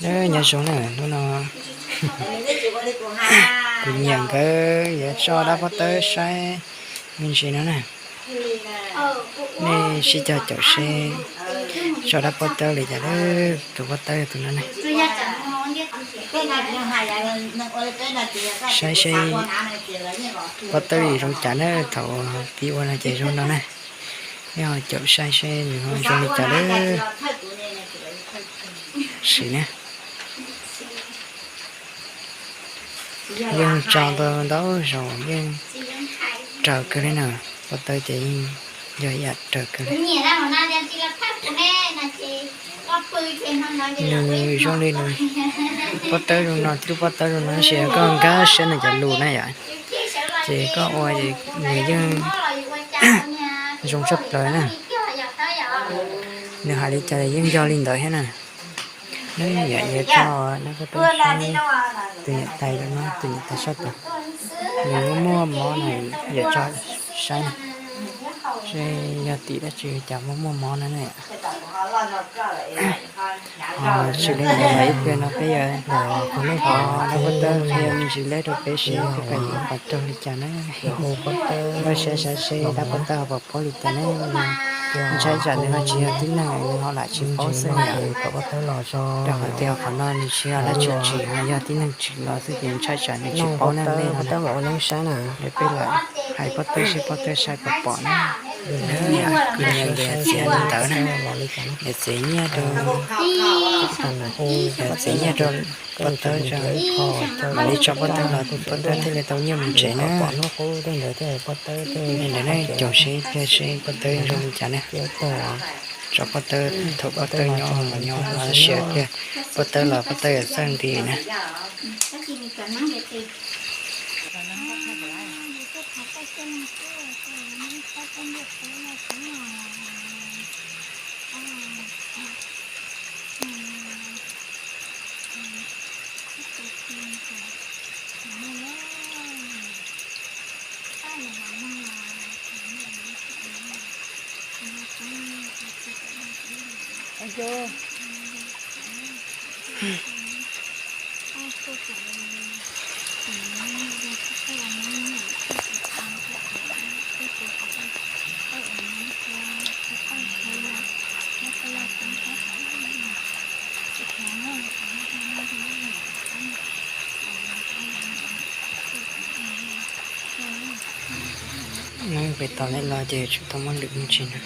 Nyob zoo na, hnub no kuv niam nkawd yuav tso dab pob tawb saib me ntsis no na. Nej sib cog caum seb tso dab pob tawb li cas, tus pob tawb tus no na. Saib seb pob tawb li zoo cas na, thaum pib ua no ces zoo no na. Nej ho caum saib seb nws ho zoo li cas lawm. Sim na. Yeej tso ntau ntau zaus yeej raws kawg li na. Pob tawb ces yeej yog ib yam raws kawg li. Nws zoo li nws pob tawb zoo no, tib lub pob tawb zoo no tab sis koj nkag siab nws cov lus na yom. Ces koj ua ces nws yeej zoo tshaj plaws na. Nws hais li cas yeej yog li ntawd thiab na. Neb yam yuav tso, neb kuj tuaj saib tus niam tais no, tus niam tais sab tod, nws muaj muaj mob no, yuav tso saib na, seb yog tim dab tsi cas muaj muaj mob no na. Tsis li ntawd los ib pliag no peb yuav los qhov dab pob tawb qhia me ntsis leb rau peb seb peb puas yuav pom raug li cas na. Ua siab saib seb dab pob tawb ho puas paub li cas ne. Ntshai tsam nws ho tsis yog tib neeg, nws ho lam tsis paub xwb na. Rau qhov tias qhov no nws tsis yog dab tsi tsim, ho yog tib neeg tsim los xwb ces ntshai tsam nws tsis paub na. Nej no peb lam hais pob tawb seb pob tawb saib puas pom na. Kuv niam nkawd txiav li ntawd na, nkawd txiav nyiaj rau, nkawd txiav nyiaj rau pob tawb, mam li tso pob tawb los pob tawb thiaj li tau nyiaj mus tsev na. Li ntawd ne, caum seb pliag seb pob tawb zoo li cas ne. Tso pob tawb, thaum pob tawb nyob los nyob, los siav pliag, pob tawb los pob tawb yuav txawj nti na. Pem tod lawm los ces tsis tau muaj lwm me ntsis na.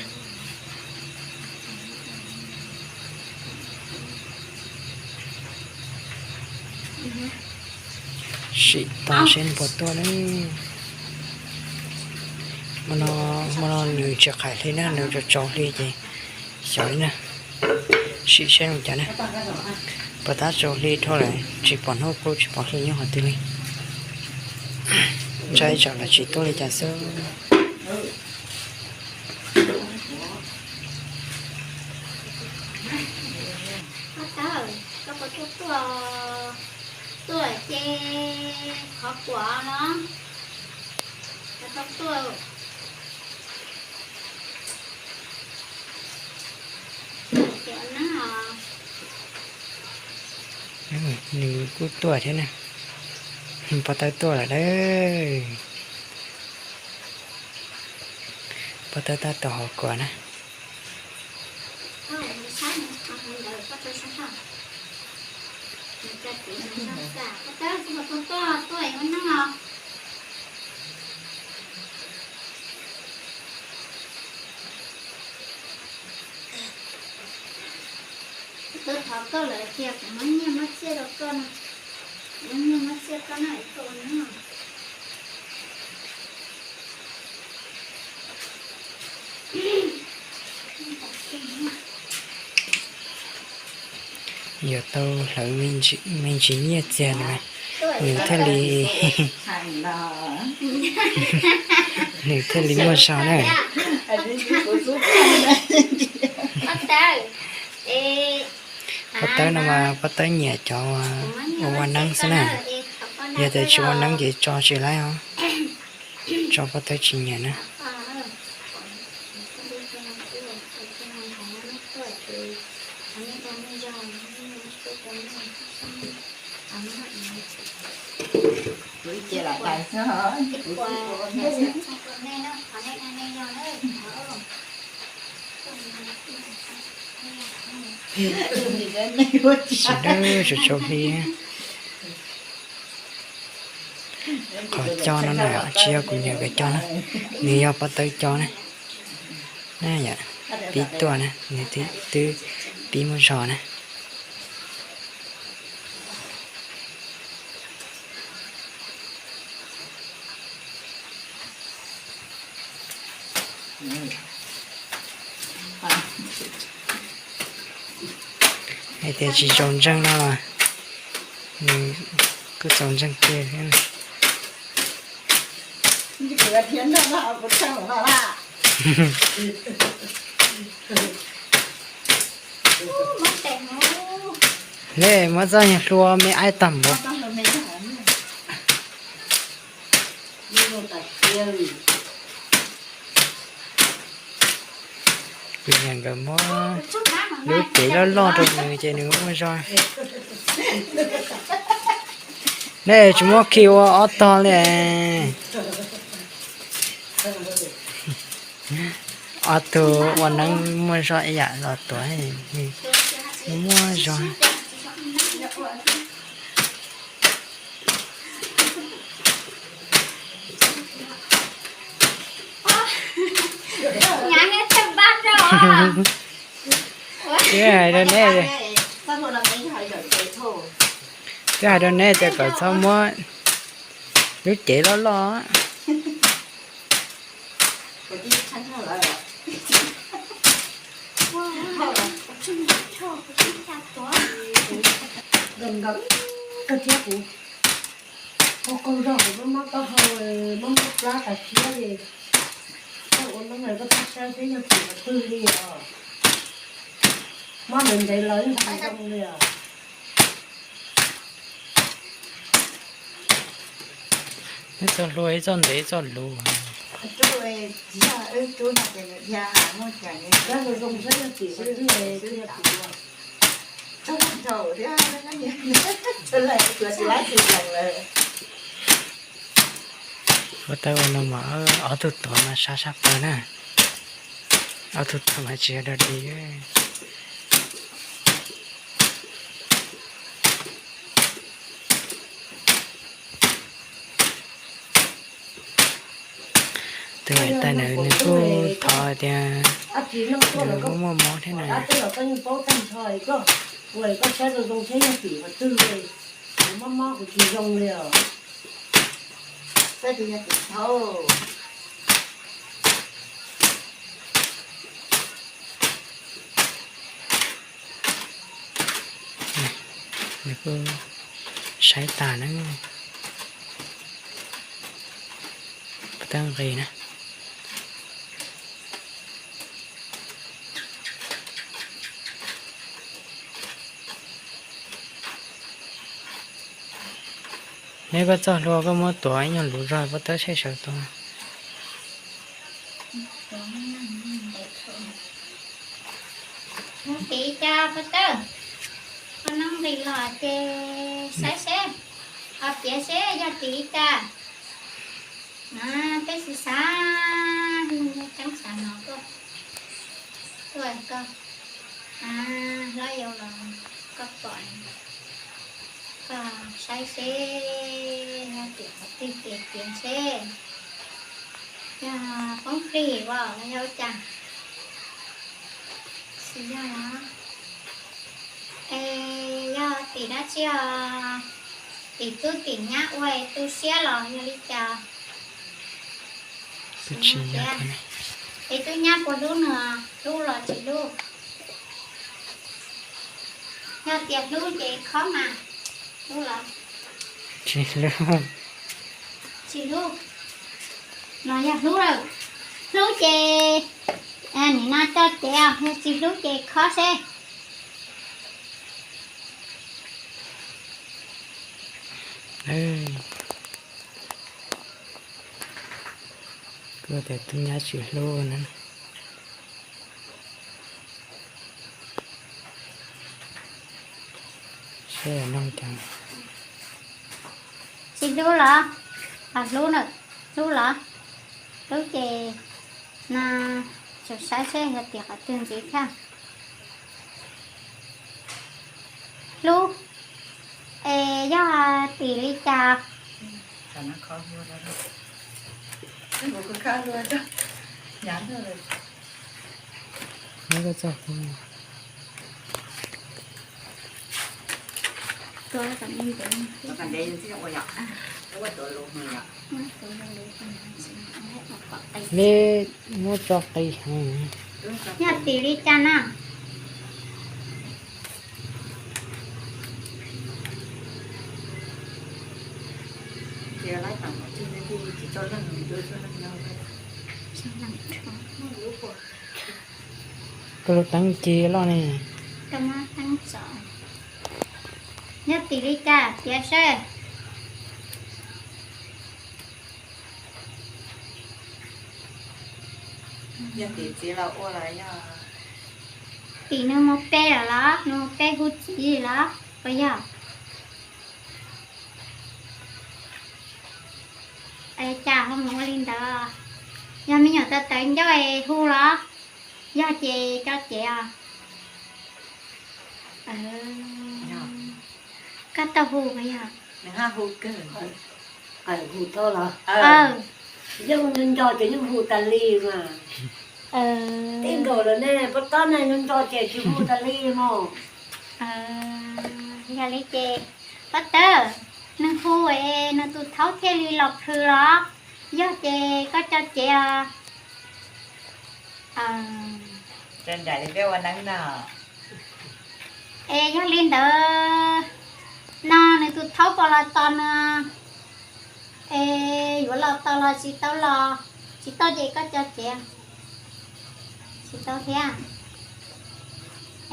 Sim tos seb nws puas tuaj ne. Hmo no nws tsis qhais hli na, nws tsaus tsaus hli ces xyov li na. Sim seb zoo cas na. Puas tab tsaus hli dhau lawm, tsis pom hnub qub tsis pom hli nyob qhov twg li. Ntshai tsam los tsis tuaj li cas xwb. Tuaj ces qhov kuam no. Nws kuj tuaj thiab na. Pob tawb tuaj lawm dawb. Pob tawb tab tom hauv kuam na. Kuv thov koj lawm tias kuv muab nyiaj muab txiaj rau koj no, muab nyiaj muab txiaj koj na, koj ua neeb. Yuav tau hlawv me ntsis nyiaj txiag no, nws thiaj li, nws thiaj li muaj zog na. Pob tawb no mas pob tawb nyiam cov ua ua neeb xwb na. Yog tias tsis ua neeb ces tso tsis laib os. Tso pob tawb tsis nyiam na. Sawv daws tsaus hli. Qhov co no na tsis yog kuv niam nkawd co na, nws yog Pov Tawb co na. Na yom, pib tuaj na, nws twb pib muaj zog na. Hais tias tsis txaus ntseeg no los nws kuj txaus ntseeg tiag thiab. Nej muab txoj nyuag hlua me aib tag npaum. Kuv niam nkawd muab lub cev loj loj rau nws ces nws muaj zog. Nej tsis muab khi ua ob tog li. Ob tug ua neeb muaj zog ib yam los tuav, muaj zog. Twb hais rau neb, twb hais rau neb tias kom txhob muab lub cev loj loj. Kawg thiab kuv, ua kaug zog kuv muab mob taub hau, muab mob plab tas thiab li. Koj ua neeb lawm koj pab saib seb yog tim qhov twg li os. Mob ntev ntev los yeej tsis zoo li os. Ib txoj hlua ib txoj ntev ib txoj luv. Ua tau ua no mas ob tug tuav mas sab sab pawg na. Ob tug tuav mas tsis yog dog dig. Tus niam tais ntawd nws kuj thov tias nws muaj muaj mob thiab na. Nws kuj saib tas na, puas tau nqis na. Neb koj txoj hlua koj muab tuav ib nyuag luv zog puab tawb seb sawv tuaj. Nqis cas puab tawb, koj nqis los ces saib seb, ho piav seb yog tim cas. Peb xav xav, tseeb xav no tuaj, tuaj koj, hlob yau los koj pom, koj saib seb yog tim qhov twg ces piav seb yog poob plig as los yog ua cas. Tsis yog los, es yog tim dab tsi os? Tim tub tim nyab ua es tu siab los yog li cas? Es tub nyab puas hlub nws, hlub los tsis hlub? Yog tias hlub ces khob mas, hlub los tsis hlub? Tsis hlub. No yog hlub lawm, hlub ces nim no coj cev os, yog tsis hlub ces khob seb. Kuj tias tub nyab tsis hlub na. Noj cas? Tsis hlub los? Hlub na, hlub los? Hlub ces no, saib seb yog tim qhov twg ntxiv thiab. Hlub, es yog tim li cas? Neb muab tso qis heev. Yog tim li cas na? Koj lub teeb ci loj ne. Yog tim li cas piav seb. Yog tim txiv los ua los yog tim nws mus pe lawm los, nws mus pe hu txiv los puas yog? Es cas ho mus ua li ntawd? Yog me nyuam tawv tawv ncauj es hu los? Yog ces coj cev os. Koj tau hu puas yog? Hu tau los? Yeej nco ces yeej hu tas li mas. Tib nkaus lawm ne, pob tawb ne, nco nco ces tsis hu tas li mog. Yog li ces pob tawb, nws hu es nws tus thaub thiaj li los plhws los? Yog ces koj coj cev os. Es yog li ntawd, no nws tus thaub puas los tos nws? Es yuav los tos los tsis tau los? Tsis tau ces koj coj cev. Tsis tau thiab.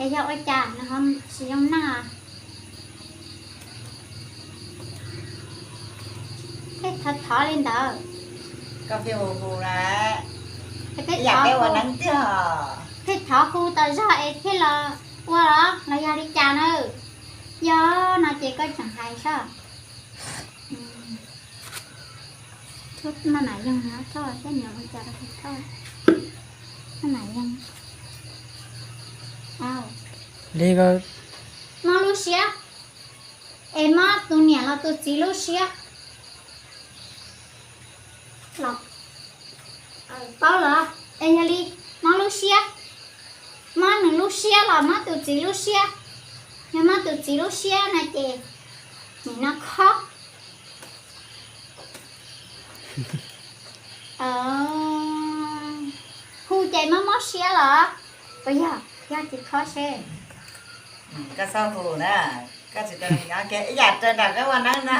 Es yog ua cas nws ho tsis zoo neej? Pheej thov thov li ntawd. Koj pheej hu hu na. Pheej thov hu tas zog es thiaj los ua los, los yog li cas na? Yog no ces koj tseem hais sab. Noj nam yeeg no thauj thiab niam ua cas thauj. Noj nam yeeg. Li ko, mob lub siab, es mob tus niam los tus txiv lub siab? Paub los? Es yog li, mob lub siab, mob nws lub siab los mob tus txiv lub siab? Yog mob tus txiv lub siab no ces nim no khob. Hu ces mob mob siab los? Puas yog? Yog ces khob seb. Koj txhob hu na, koj tsis tau nyob kiag ib yam rau nram peb ua neeb na.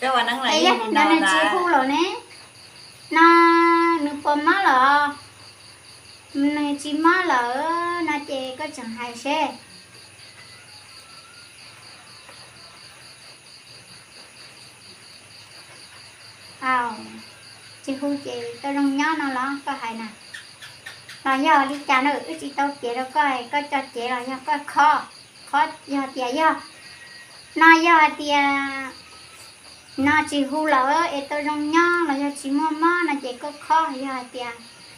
Peb ua neeb los yog no nws tsis hu lawm ne, no nws puas mob lawm? Nws tsis mob lawm no ces koj tseem hais seb. Tsis hu ces tau zoo nyob no los koj hais na? Los yog li cas na, wb tsis tau cev rau koj, koj coj cev los yog koj khob? Khob yog tias yog, no yog hais tias no tsis hu lawm es tau zoo nyob los yog tsis muaj mob no ces koj khob. Yog hais tias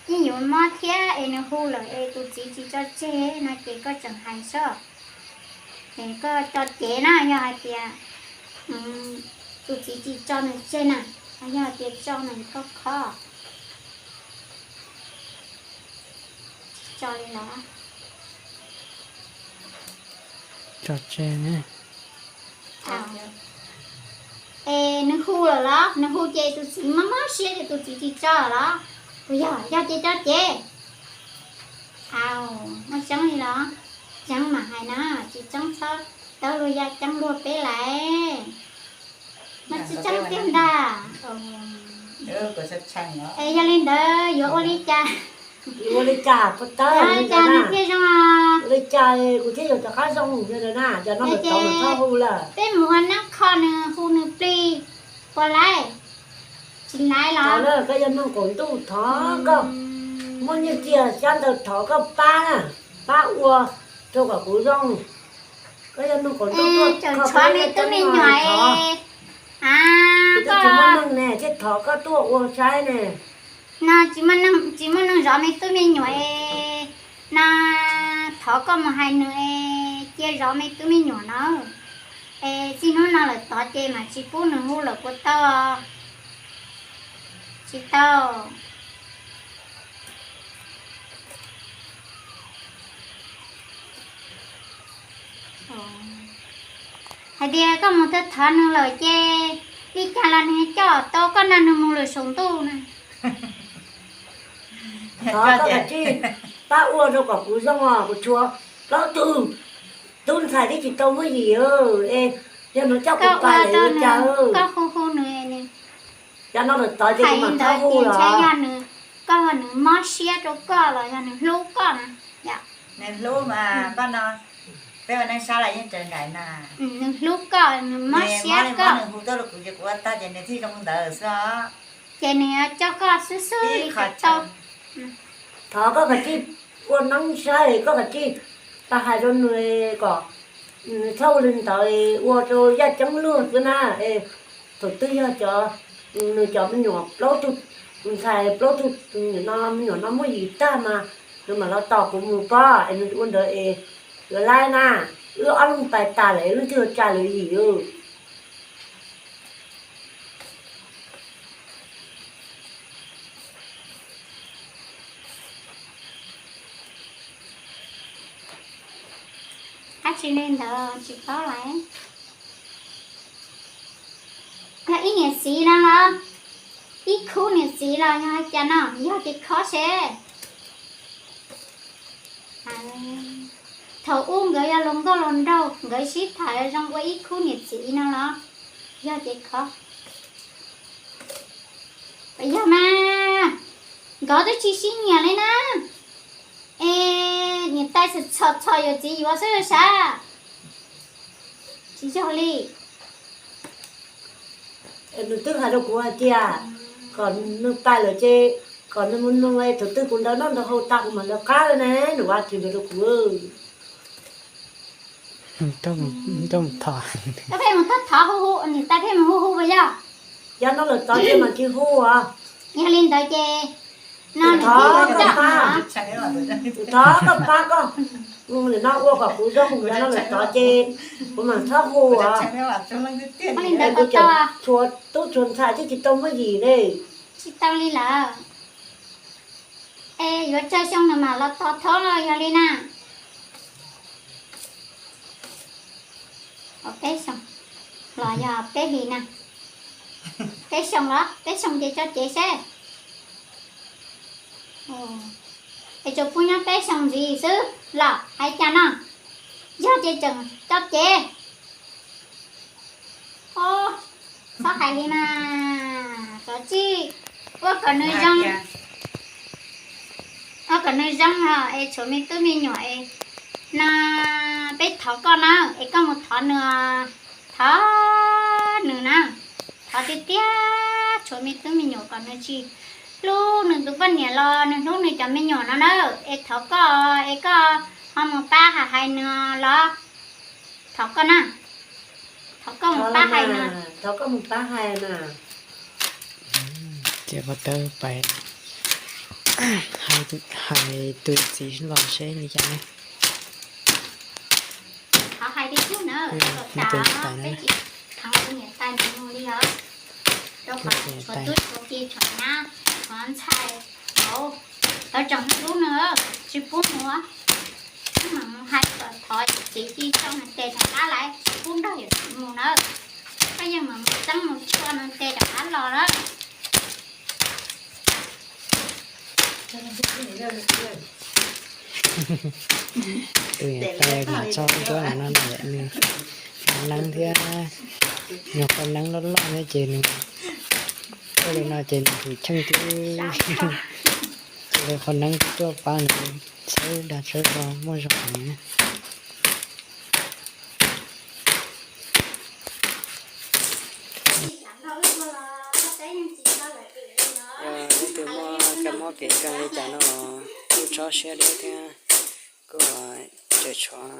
yeej yuav mob thiab es nws hu lawm es tus txiv tsis tso tseg no ces koj tseem hais seb. Es koj coj cev na, yog hais tias tus txiv tsis tso nws tseg na, yog hais tias tso nws koj khob. Tsis tso li los? Tso tseg ne. Es nws hu lawm los? Nws hu ces tus txiv mob mob siab ces tus txiv tsis tso los? Puas yog? Yog ces coj cev. Au, muaj tseeb li los? Tseeb mam hais na, tsis tseeb txhob tawb luag yaj ceeb luag peb lawm. Muaj tseeb tiag ntag. Es yog li ntawd yuav ua li cas? Ua li cas puas tau? Ua li cas nws thiaj zoo? Ua li cas kuv thiaj yuav rov qab zoo li ntawd na? Cov no mas tau mas txhob hu lawm. Peb mus ua neeb kho nws, hu nws plig puas laib? Tsis laib los? Koj yog neeg qaum ntuj thov koj, muaj nyiaj txiag xyab ntawv thov koj pab na, pab ua rau kom kuv zoo. Koj yog neeg qaum ntuj tuaj, tseem tshuav me tub me nyuam es, kuv twb tsis muaj neeg ne, thiaj thov koj tuaj ua saib ne. No tsis muaj neeg zov me tub me nyuam es, no thov koj mus hais nws es cia zov me tub me nyuam no. Es txij hnub no lawm tod ces mam tsis pub nws hu lawm puas tau? Tsis tau. Hais tias koj mus thov nws lawm ces li cas los nws coj tau koj nrog nws mus lwm saum ntuj na. Thov koj kav tsij pab ua rau kom kuv zoo os, kuv tshuav plaub tug tub ntxhais twb tsis tau muaj yim es, yog nws coj kuv pais lawm ua cas? Koj hu hu nws, cov no lawm tod ces kuv mam txhob hu los. Yog nws, koj, nws mob siab rau koj los yog nws hlub koj na? Nws hlub mas pab no, peb ua neej sab los yeej raws nraim na. Nws hlub koj, nws mob siab koj, nws hu tuaj rau kuv ces kuv ua tag ces nws thiaj zoo ntawd xwb os. Ces nws coj koj xwb xwb li qhov tau. Thov koj kav tsij ua neej saib, koj kav tsij pab hais rau nws kom txhob ua li ntawd, ua rau yaj ceeb luag xwb na. Thaum twg yog cov, nws cov me nyuam plaub tug, tus ntxhais plaub tug, me nyuam no muaj yim tag mas nws mam los tos kuv mus pab es nws ua ntawd es yuav laib na. Wb ob leeg pais tas lawm leej twg yuav tsa lawv yim? Dab tsi li ntawd tsis paub lawm. Yog ib niam txiv no los, ib khub niam txiv los yog hais cas no, yog ces khov seb. Thaum ub nkawd yog luag nkauj luag nraug, nkawd sib tham zoo ua ib khub niam txiv no los, yog ces khov. Yog mas, nkawd twb tsis sib nyiam li na. Es niam tais txhom txhom yuav txiv yuav xwb sav. Tsis yog li. Nws twb hais rau kuv hais tias kom nws pais lawm ces kom nws mus nug, thaum twg kuv ntawd noj ntawd haus tas kuv mam lawv qab na, nws ua tsis ntawd rau kuv. Coj mus thov, pheej mus thov thov hu hu, niam tais pheej mus hu hu puas yog? Yog no lawm tod ces mam tsis hu os. Yog li ntawd ces no nws thov koj pab, thov koj pab koj, nim no ua kom kuv zoo, yog no lawm tod ces kuv mam txhob hu os. Ua li ntawd kuv tseem tshuav tub tshuav ntxhais thiab tsis tau muaj yim li. Tsis tau li lawm. Es yuav tsawg xyoo nws mam los tos thov los yog li na? Peb xyoo los yog peb hlis na? Peb xyoo los peb xyoo ces tso cev seb. Es tsuas pub nyob peb xyoo ntxiv xwb los hais cas no? Yog ces tseem tso cev. Txhob hais li mas, kav tsij ua kom nws zoo, ua kom nws zoo os, es tshuav me tub me nyuam es no peb thov koj na, es koj mus thov nws, thov nws na, thov tiag tiag tshuav me tub me nyuam kom nws tsis hlub nws tus poj niam los nws hlub nws cov me nyuam no na. Es thov koj, es koj ho mus pab hais hais nws los, thov koj na, thov koj mus pab hais nws, thov koj mus pab hais na. Ces ua tawb pais hais tus txiv los seb li cas ne. Thov hais tiag tiag na, kom tas peb tsis kheev tus niam tais mus li os. Rau qhov tshuav tub tshuav ki tshuav nyab tshuav ntxhais, lawv tseem hlub nws, tsis pub mus. Wb mam mus hais kom thov txiv ci tso nws tes rov qab los, tsis pub nrog yawm txiv mus na. Koj yeej mam mus txeeb mus tshua nws tes rov qab los na. Tus niam tais mas tso nruab no lawm nws qhov neeb thiab, nws qhov neeb loj loj thiab ces nws ua li no ces nws tus cheej twb ua li qhov neeb twb tuaj pab nws txhawb dag txhawb zog muaj zog heev. Yog leej twg muaj kab mob kev nkeeg li cas no los kuj txhob siab deb thiab, kuj Ces tshuav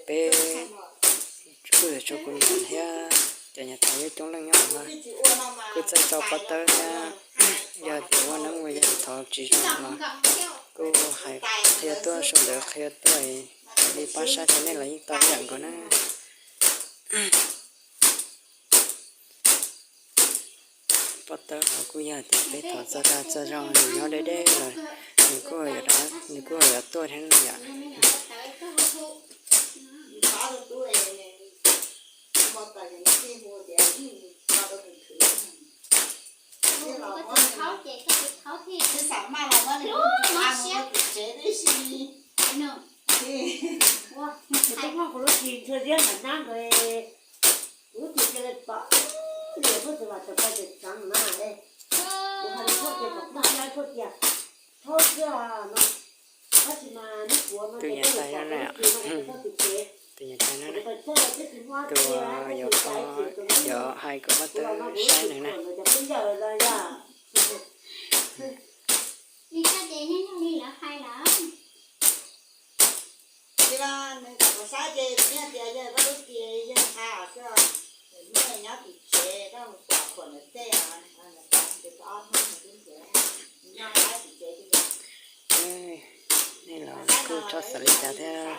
peb kuj yuav tshuav kuv niam thiab cov niam tais coob leej nyob no. Kuj txawj tso pob tawb thiab, yog tias ua neeb ua yaig thov tsis zoo los kuj hais qhia tuaj, sau ntawv qhia tuaj, li pab saib rau nej los yeej tau ib yam nkaus na. Pob tawb los kuj yog tias peb thov txog dag txog zog, nws nyob deb deb los nws kuj yuav, nws kuj yuav tuaj thiab yom. Kuv twb muab kuv lub tsis ntshua ziab nram nab nkawd, kuv lub tsis cia li pom, niam muab tus vam tawm pais tawm tseev na. Kuv hais li thauj tias kom muaj siab thauj tias, thauj xwb no, tab sis mas neb puav no ces koj yuav pom kuv lub tsis no kuv thauj tim tsev. Tus yuav hais kom pob tawb saib nws na. Li koj ces nyob nyob li lawv hais lawm. Tsis mas nws kom kuv saib ces nws tias yog koj lub tsis yog hais xwb, nws nyob tim tsev koj mus pom khuam ntawm tej os, ntawm tej ob hnub nws twb ntxias, nws nyob tim tsev. Nej los kuj txhob xav li cas thiab,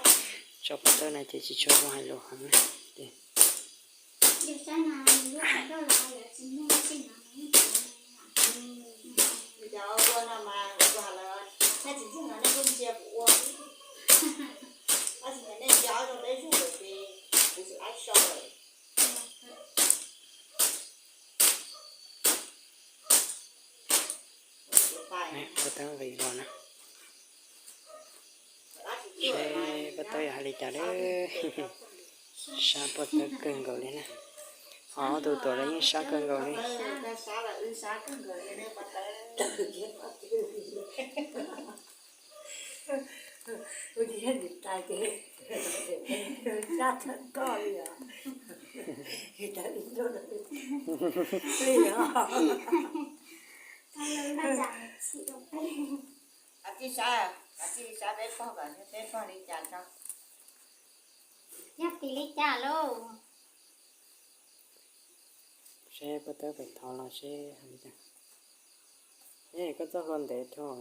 tso pob tawb no ces tsis tshua zoo hais lus heev na. Cov ua no mas kuv hais lawm, nej tsis ntseeg los nej kuj ntsia kuv ua, tab sis nej ntsia ob zoo peb zuj lawm ces kuv tsis laib sau lawm. Pob tawb nqis los na. Seb pob tawb yuav hais li cas lawm. Sab pob tawb kawg nkaus li na. Ho ob tug tuam los yeej sab kawg nkaus li. Ua ciav niam tais ces sab thawj koj li os. Li os. Kav tsij saib, kav tsij saib peb pog kom peb pog li cas tso. Yog tim li cas lauj? Seb pob tawb pem thov los seb hais li cas. Es koj txoj hlua ntev dhau.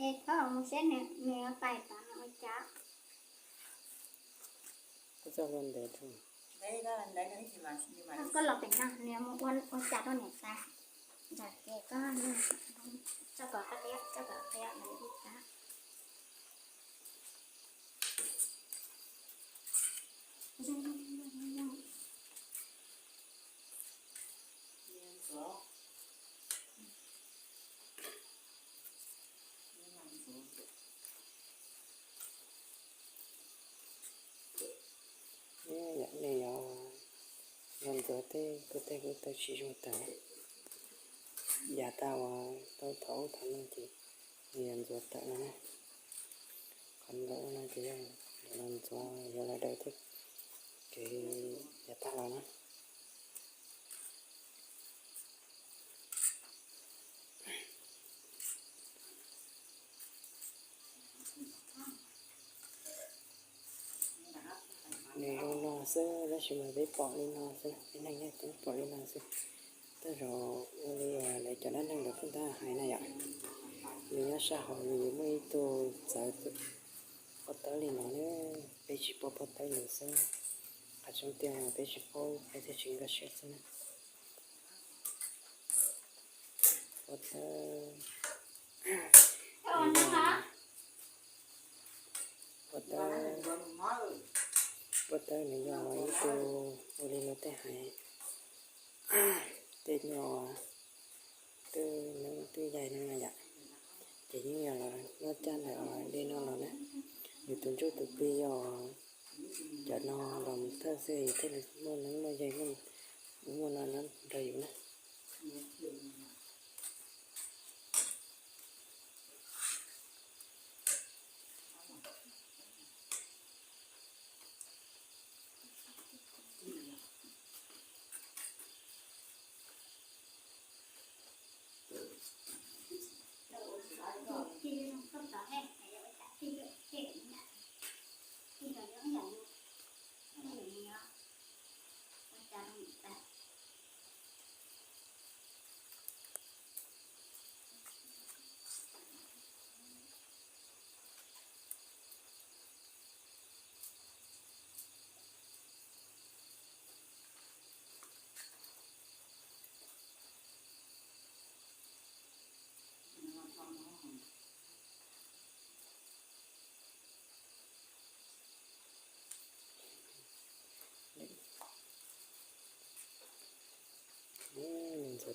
Es koj mus seb nws pais tod nws ua cas. Koj txoj hlua ntev dhau. Koj los pem no nws mus ua cas rau niam tais. Ntawm ces koj txoj kom qab qia, txoj kom qia nws ua cas. Nej yog ntxuav tej ko tej kuj tau tsis zoo tawm, yav tag uas tau thov ub thov no ces nws yog ntxuav tawm no na. Qhov ntawd ua no ces yog los ntxuav yog los daws tej kev yav tag los na. Nws zoo no xwb tab sis mas peb pom li no xwb, peb neeg nyob peb pom li no xwb. Tej zaum ua li lawv cov dab neeg lawv pheej tab hais na yom, nws nyob sab hauv nws yuav muaj ib tug txawv pob tawb li no na, peb tsis paub pob tawb nws xwb. Qhov tseeb tiag peb tsis paub peb thiaj tsis nkag siab xwb na. Pob tawb, pob tawb, pob tawb nws yog ib tug ua li luag tej hais, tej nyuag twb neeb twb yaig no na yom, ces yeej yog los noj caj ntawm li no los na. Nws tus ntsuj tus plig yog cov no los mus thawj xwb thiaj li muaj neeb muaj yaig muaj no nrog yus na.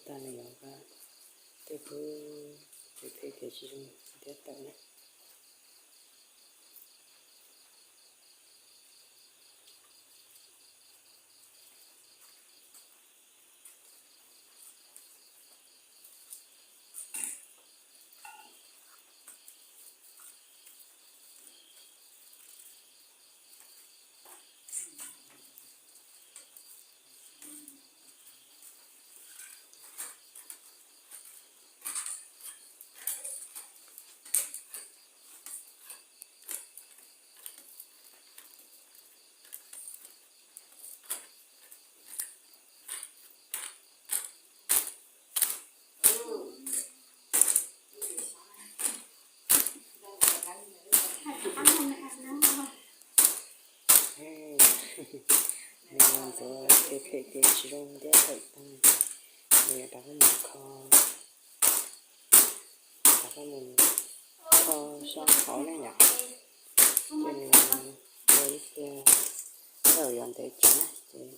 Nws yuav tej phwb ces thiaj tias tsis zoo ntiab tawm na. Nws ntxuav ces phem ces tsis zoo ntiab tawm tag, nws yuav rov qab mus kho, rov qab mus kho sab hauv ne yom. Ces nws ua ib pliag, tej zaum yuav ntev tsawv na ces,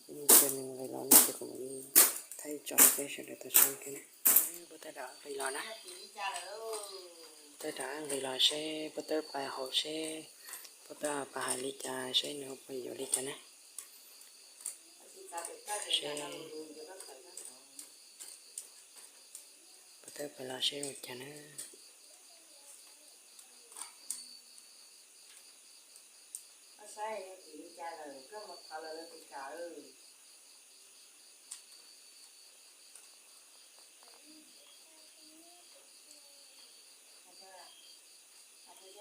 ces nws nqis los no ces kuv mam li thaij tso rau peb sawv daws tau saib thiab na. Puab tawb rov nqis los na. Puab tawb rov nqis los seb puab tawb pais hauv seb puab tawb pais hais li cas seb nws puas yuav li cas na. Seb puab tawb pais los seb ua cas na.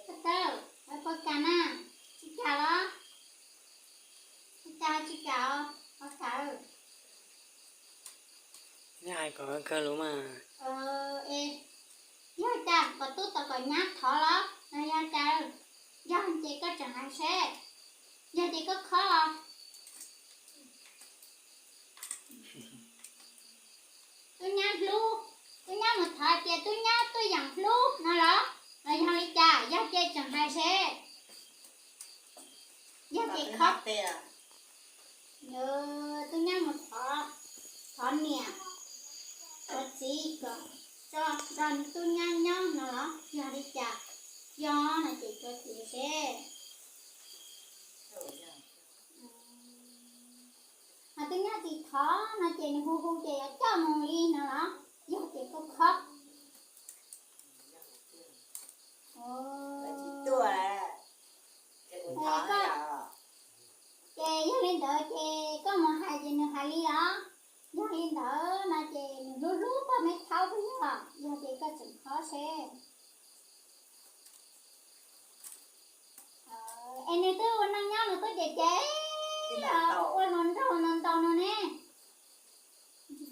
Puab tawb, puas kam na? Tsis kam los? Puas kam tsis kam os? Puas kam? Neb hais kom kawg lus mas. Es yog cas kom tub tau kom nyab thov los no yog cas? Yog ces koj tseem hais seb, yog ces koj khob los. Tub nyab hlub, tub nyab mus thov tias tub nyab tuaj yeem hlub no los, los yog li cas? Yog ces tseem hais seb, yog ces khob. Tub nyab mus thov, thov niam, thov txiv kom tso nrog tub nyab nyob no los yog li cas? Yog no ces tso ces seb. Ho tub nyab tsis thov no ces nws hu hu ces yuav coj mus li no los yog ces koj khob. Ces yog li ntawd ces koj mus hais ces nws hais li os. Yog li ntawd no ces nws hlub hlub koj me thaub xwb yog, yog ces koj tseem khob seb. Es nws twb ua neej nyob nws twb cem cem, ua hluas nraug ntau ntau no ne. Nws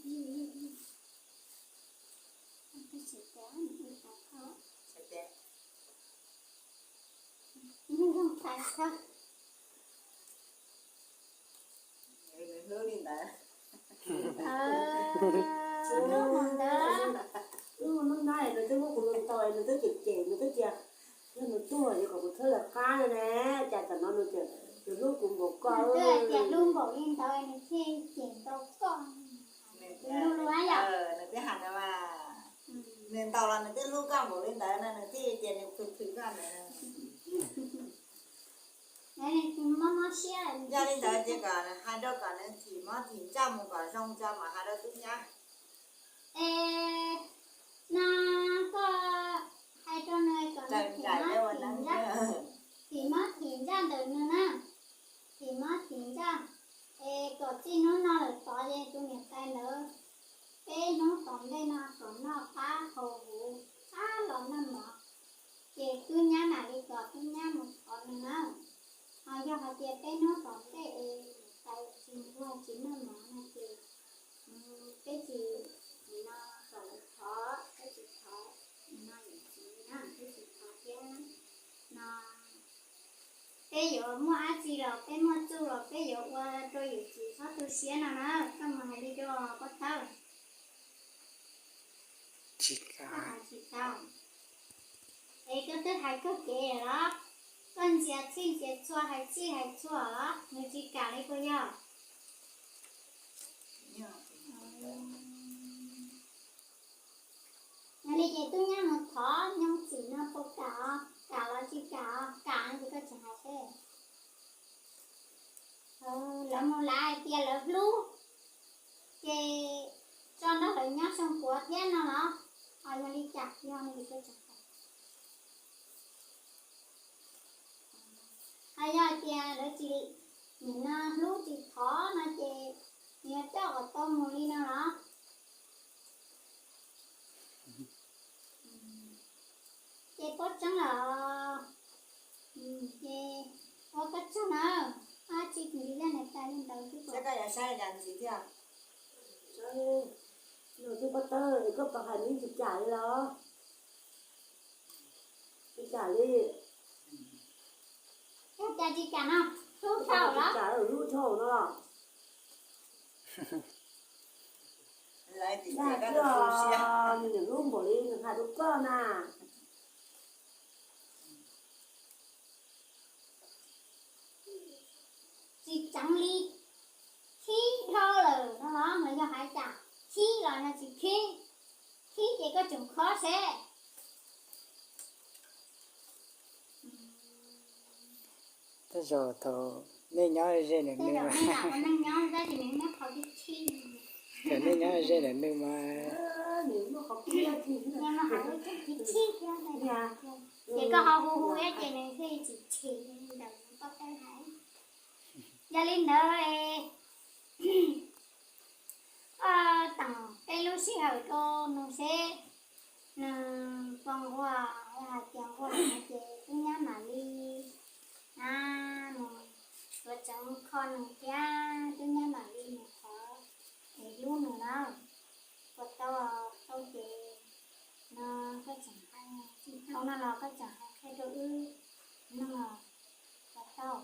hlub li ntawd. Hnub no nws twb muab kuv hluas nraug, nws twb cem cem, nws twb tias yog nws tuag ces kom kuv txhob lawv qab no ne. Cas tam no nws tias nws hlub kuv npaum ko, tias hlub npaum li ntawd nws thiaj cem tau koj. Nws twb hais no, nws ntaus los nws twb hlub koj npaum li ntawd no nws thiaj tias nws phwm phwm koj ntawd. Mob mob siab. Yog li ntawd ces kom hais rau kom nws thim mob thim ntsaj mus kom zoo tso mam hais rau tub nyab. Es no koj hais rau nws kom nws thim mob thim ntsaj, thim mob thim ntsaj ntawm nws na, thim mob thim ntsaj, es kom txij hnub no lawm tod ces tus niam tais ntawd peb hnub tom ntej no kom noj qab haus huv, txhob los noj mov. Ces tub nyab mam li kom tub nyab mus thov nws na. Ho yog hais tias peb hnub tom ntej es niam tais tsis nquag tsis noj mov no ces peb tsis, nim no kom lawv thov, peb tsis thov, nim no yawm txiv na peb tsis thov thiab no. Peb yuav muaj dab tsi los peb muaj txuj los peb yuav ua rau yawm txiv txhob tu siab no na. Koj mus hais li rau pab tawb. Tsis tau. Es koj twb hais kawg kev los? Koj ntxias txhij ntxias txhua hais txhij hais txhua los nws tsis kam li puas yog? Yog li ces tub nyab mus thov nyob txim no puas kam, kam los tsis kam, kam no ces koj tseem hais seb. Lawv mus lav hais tias lawv hlub, ces tso nrog lawv nyob xyoo puav thiab no los? Ho yog li cas, yog no ces koj tseem hais. Ho yog hais tias lawv tsis, nim no hlub tsis thov no ces nws yuav coj kom tau mus li no los? Ces paub tseeb los, ces ua koj tsaug na, ab tsi ntsis zaj niam tais li ntawd xwb. Koj yuav saib li cas ntxiv thiab? Nug tub Pab Tawb, koj puas hais nws tsis kam li los? Tsis kam li. Yog cas tsis kam no? Hlub dhau los? Tsis kam, hlub dhau no. Dag tiag, nws niam hlub npaum li nws hais rau koj na. Tsis tseev li, khib dhau lawm no los, los yog hais cas, khib los no tsis khib, khib ces koj tseem khob seb. Tej zaum thaum nej nyob ze nws, tej zaum nej lam ua neej nyob tab sis nws muab qhov khib khib, thaum nej nyob ze nws mas, nws muab qhov khib khib thiab, ces koj ho hu hu thiab ces nws thiaj tsis chim li ntawd koj teb hais. Yog li ntawd, koj teem peb lub sij hawm rau nws seb nws puas nquag, yog hais tias nquag no ces tub nyab mam li, a, mus yuav tseev kho nws thiab tub nyab mam li mus thov es hlub nws na. Puas tau? Tau ces no koj tseem hais, tsis tau no los koj tseem hais qhia rau wb no, puas tau?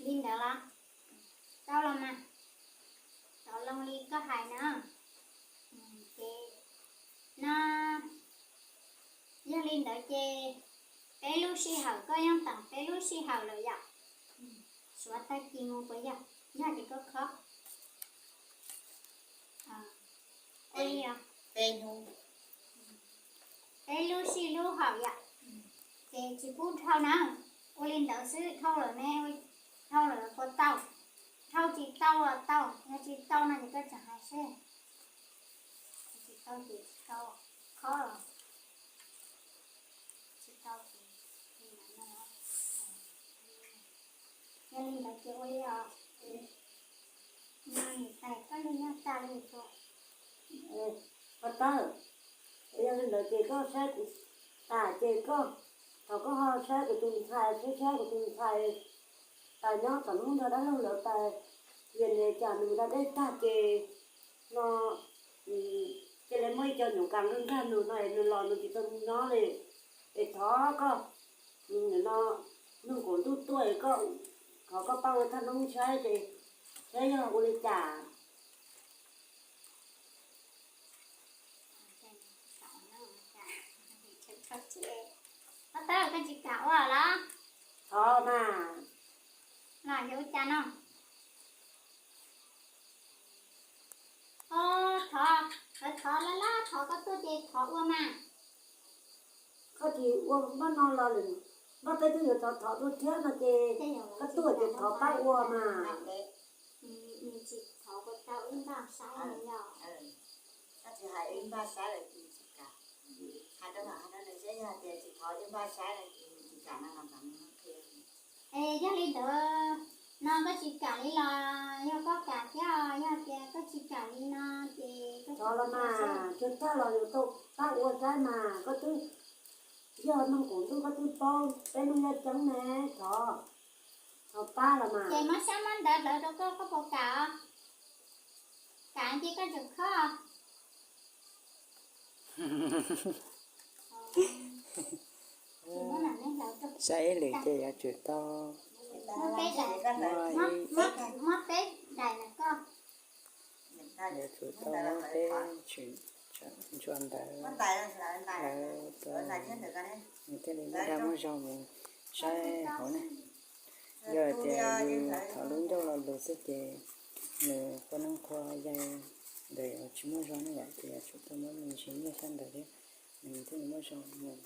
Li ntawd los? Tau los mas, tau los li koj hais na. Ces no, yog li ntawd ces peb lub sij hawm, koj yeej teem peb lub sij hawm lawm yom. Suav tag kis mus puas yog? Yog ces koj khob. Ua li os. Peb lub sij lub hawm yom. Ces tsis pub dhau na. Ua li ntawd xwb, dhau lawm ne, dhau lawm puas tau? Dhau tsis tau los tau, yog tsis tau no ces koj tseem hais seb. Tsis tau ces tsis tau, khob los. Tsis tau ces, yog li ntawd ces ua li os. No niam tais, koj lub nyob tas li os. Pab Tawb, yog li ntawd ces koj saib kuv tas ces koj, thaum koj ho saib kuv tus ntxhais, saib saib kuv tus ntxhais tas nyob tom hnub nrog dab laug lawv tas, yog li cas nws da dej tag ces no cia li muaj ib co nyuam kas nkag nkag nws no es nws los nws tsis tau nyob li. Es thov koj, no, nug kaum ntuj tuaj es koj, thov koj pab ua thaj noob saib ces saib yog ua li cas. Pab Tawb, koj tsis kam ua los? Thov mas. Los yuav ua cas no? Thov, lawv thov laj laj thov koj tuaj ces thov ua mas. Koj tsis ua npaj no los lwm npaj peb twb yuav thov thov tuaj thiab no ces koj tuaj ces thov pab ua mas. Nws tsis thov puas tau, wb npaj saib no yog. Koj tsis hais wb npaj saib lawm ces tsis kam. Hais rau, hais rau nws saib, yog tias tsis thov wb npaj saib no ces nws tsis kam no los kam nws qhia. Es yog li ntawd no koj tsis kam li los yog koj kam thiab, yog tias koj tsis kam li no ces koj thov los mas, tsuas tag los yuav tau pab ua saib mas, koj twb yog neeg qaum ntuj koj twb paub peb lub yaj ceeb ne, thov, thov pab los mas. Ces muab xyab muab ntawv hlawv rau koj, koj puas kam? Kam ces koj tseem khob. Saib ib lwm ces yuav tsum tau. Muab ib, muab peb daim na koj. Yuav tsum tau muab peb tshwm tsam ntsuas ntawd, lawv tau, nws thiaj li muaj dag muaj zog mus saib hauv na. Yog tias yus thov lub ncauj lo lus xwb ces nws qhua neeb qhua yaig ntawd tsis muaj zog ne yom, ces yuav tsum tau muab me ntsis nyiaj xyab ntawv thiab nws thiaj li muaj zog mus.